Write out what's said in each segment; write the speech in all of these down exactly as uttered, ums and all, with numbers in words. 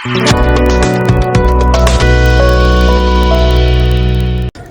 Ka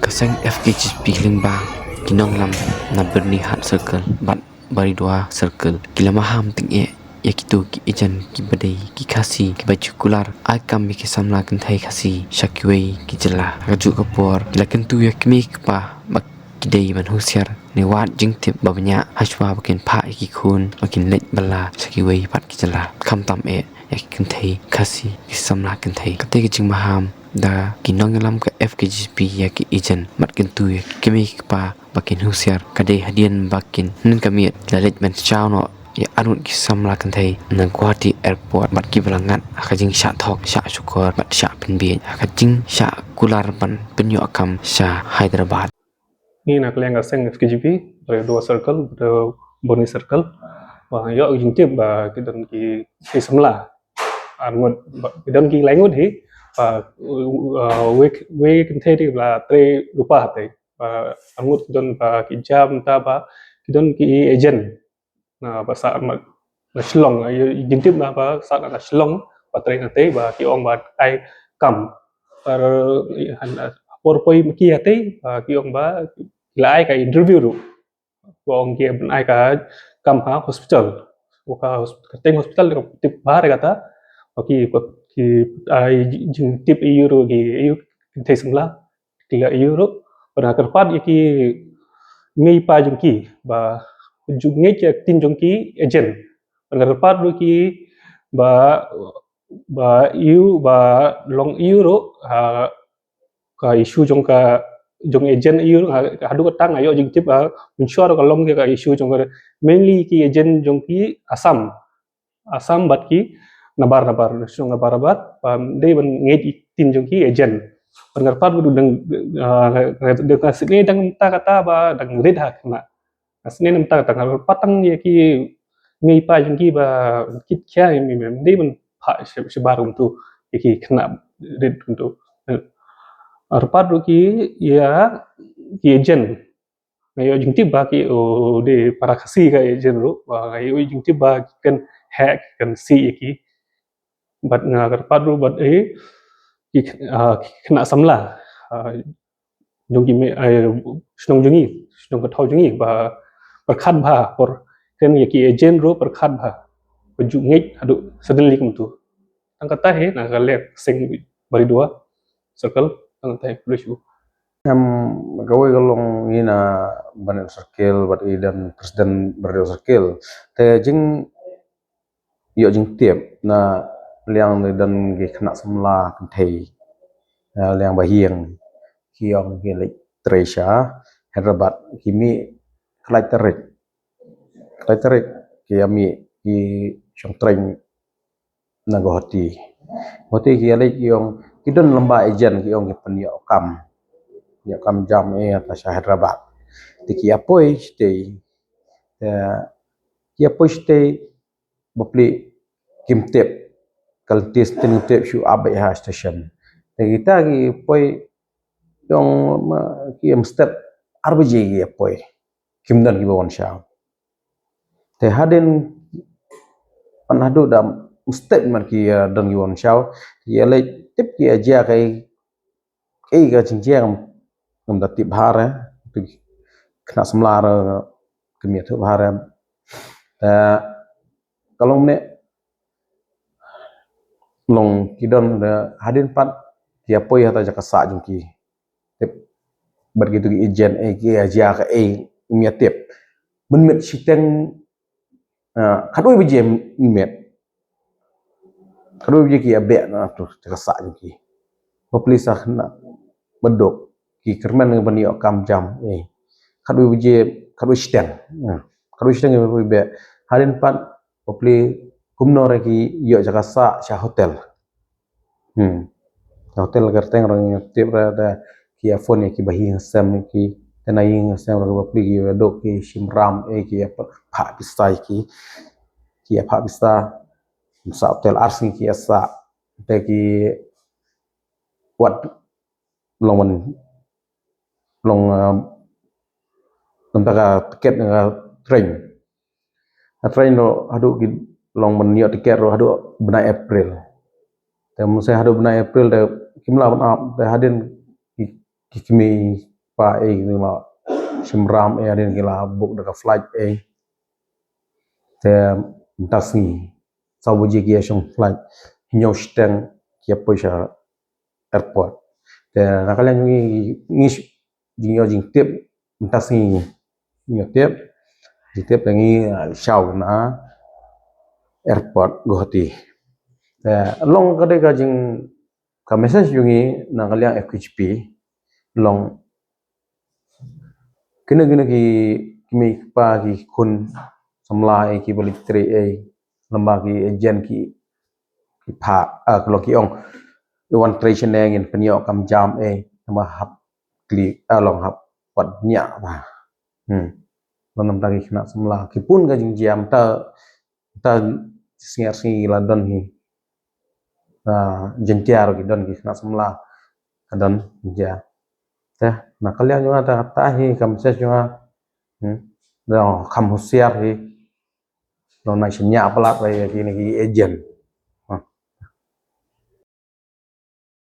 seng F K G P lyngba ki nongïalam na Byrnihat Circle bad Baridua Circle ki la maham tyngeh ïa kito ki agent kiba dei ki Khasi kiba ju kular ai kam ïa ki samla kynthei Khasi sha kiwei ki jylla. Ha kajuh ka por ki la kyntu ïa ki kmie ki kpa ba ki dei ban husiar ne wad jingtip ba bniah hashwa ba kin phah ïa ki khun ba kin leit bylla sha kiwei pat ki jylla, khamtam eh ïa ki kynthei Khasi, ki samla kynthei. Kata ka jingmaham da ki nongïalam ka F K G P ïa ki agent bad kyntu ïa ki kmie ki kpa ba kin husiar ka dei hadien ba kin hynnin ka miet la leit ban shaw noh ïa arngut ki samla kynthei na Guwahati Airport bad kiba la ngat ha ka jingshah thok, shah shukor bad shah pynbieit ha ka jingshah kular ban pynïoh kam sha Hyderabad. Ngi na ka liang ka seng F K G P, Baridua Circle, Byrni Circle, ba ïoh jingtip ba ki don ki, ki samla arngut, ba ki don ki laingut hi, ba, uh, wei, wei kynthei te ba la trei lypa te, ba arngut ki don ba ki jam ta ba ki don ki agent na ba sah na, na Shillong, ïa, ïa jingtip na ba sah na, na Shillong, ba trei na te, ba ki ong ba ai kam. Par, eh, han, eh, por poi ma ki ha te, ba ki ong ba ki la ai ka interview ruh. Ba ong ki ban ai ka kam ha hospital. Ba ka hos-, ka teng hospital ka tip bha re kata. Ba ki, ba ki ai jingtip ïa u ruh ki, ïa u kynthei samla. Ki la ïa u ruh, ba na kyrpad ïa ki mei pa jong ki, ba ju ngeit ïa ktien jong ki agent. Ba na kyrpad ruh ki, ba, ba ïa u, ba long ïa u ruh, ha, ka issue jong ka, jong agent ïa u ruh, ha, haduh katta nga ïoh jingtip, ha, mynshuwa ruh ka long ïa ka issue jong ka, mainly ki agent jong ki Assam. Assam bad ki nabar nabar, shnong nabar nabar, ba dei ban ngeit ïa ktien jong ki agent. Ban kyrpad ba dang, ah, dang ka sini dang mynta kata ba dang rit ha khynnah. Ka sini mynta kata nga kyrpad tang ïa ki mei pa jong ki ba kit khia ïa mi mem dei ban phah shi-, shibar kumtu ïa ki khynnah rit kumtu. Kyrpad ruh ki ïa ki agent. Nga ïoh jingtip ba ki, oh, dei para Khasi ka agent ruh, ba nga ïoh jingtip ba ki kynheh ki kynsih ïa ki. Bad nga kyrpad ruh bad, eh, ki, ah, ki khynnah samla, ah, jong ki mei, eh, shnong jong ngi, shnong ka thaw jong ngi, ba pyrkhat bha por kren ïa ki agent ruh pyrkhat bha. Ba ju ngeit haduh suddenly kumtu. Tang kata hi na ka liang seng Baridua Circle, tang kata hi, khublei shibun. Em, kawei ka long ngi na Baridua Circle, bad i don president Baridua Circle. Te jing ïoh jingtip na liang ne don ki khynnah samla kynthei. Na liang ba hiang ki ong ki leit trei sha Hyderabad, ki mih khlaiñ tarik. Khlaiñ tarik ki ïa mih ki shong trei na Guwahati. Guwahati ki ïa leit ki ong ki don lem bad agent ki ong ki pynïoh kam. Pynïoh kam jam eh ta sha Hyderabad. Te ki ïa poi shatei. Te ki ïa poi shatei bapli kim tip. Ka lynti shatei kim tip shu ap beit ha station. Te kita ki poi ong ma ki ïa step ar baje ki ïa poi. Kim don kiba wan shaw. Te hadien pan haduh da mstep man ki, eh, don ki wan shaw. Ki ïa leit tip ki ïa jia kaei, kaei ka jingjia ngam da tip bha re. Tu khynnah samla re kim ïa tip bha re. Te ka long ne long ki don da hadien pat ki ïa poi ha ta jaka sah jong ki. Tip bad kitu ki agent eh ki ïa jia kaei ngam ïa tip. Mynmiet shiteng, ah, khatwei baje mynmiet. Khatwei baje ki ïa beh na tu jaka sah jong ki. Bapli sa khynnah baduk ki kyrmen ban ïoh kam jam eh. Khatwei baje, khatwei shiteng. Hmm. Khatwei shiteng ki beh. Hadien pat bapli kumno re ki ïoh jaka sah sha hotel. Hmm. Hotel kyrteng rang ïa tip ra da ki ïa phone ïa ki ba hi ha sem ki. Te na hi ha sem ra bapli ki ïa dok ki shim ram eh ki ïa phah pisa ïa ki. Ki ïa phah pisa. Sa hotel ar sngi ki ïa sah. Te ki wat long man long, ah, namta ka tiket na ka train. Ka train ruh haduh ki long ban ïoh tiket ruh haduh bnai April. Te mynta haduh bnai April te kim lah ban ap, te hadien ki, ki kmie pa ei ki la shim ram ei, hadien ki la book da ka flight ei. Te mynta sngi saw baje ki ïa shong flight, hynñiew shiteng ki ïa poi sha airport. Te na ka liang ngi, ngi jingïoh jingtip mynta sngi, ngi ïoh tip, jingtip te ngi, ah, shaw na airport Guwahati. Te long ka dei ka jing, ka message jong ngi na ka liang F K J P long kine, kine ki kmie ki kpa ki khun samla ei kiba leit trei ei, lymba ki agent ki, ki pha, ah, ki long ki ong, ki wan trei shane ngin pynïoh kam jam ei, lymba hap kli, ah, long hap wat ñiah ba. Hmm. Long namta ki khynnah samla ki pun ka jingjia mynta, mynta sñiaw sngi la don hi. Ah, jynjar ki don ki khynnah samla ka don jia. Te na ka liang jong nga te kata hi ka message jong nga. Hmm. Dang kham husiar hi. Long nai shñiah palat ba ïa kine ki agent.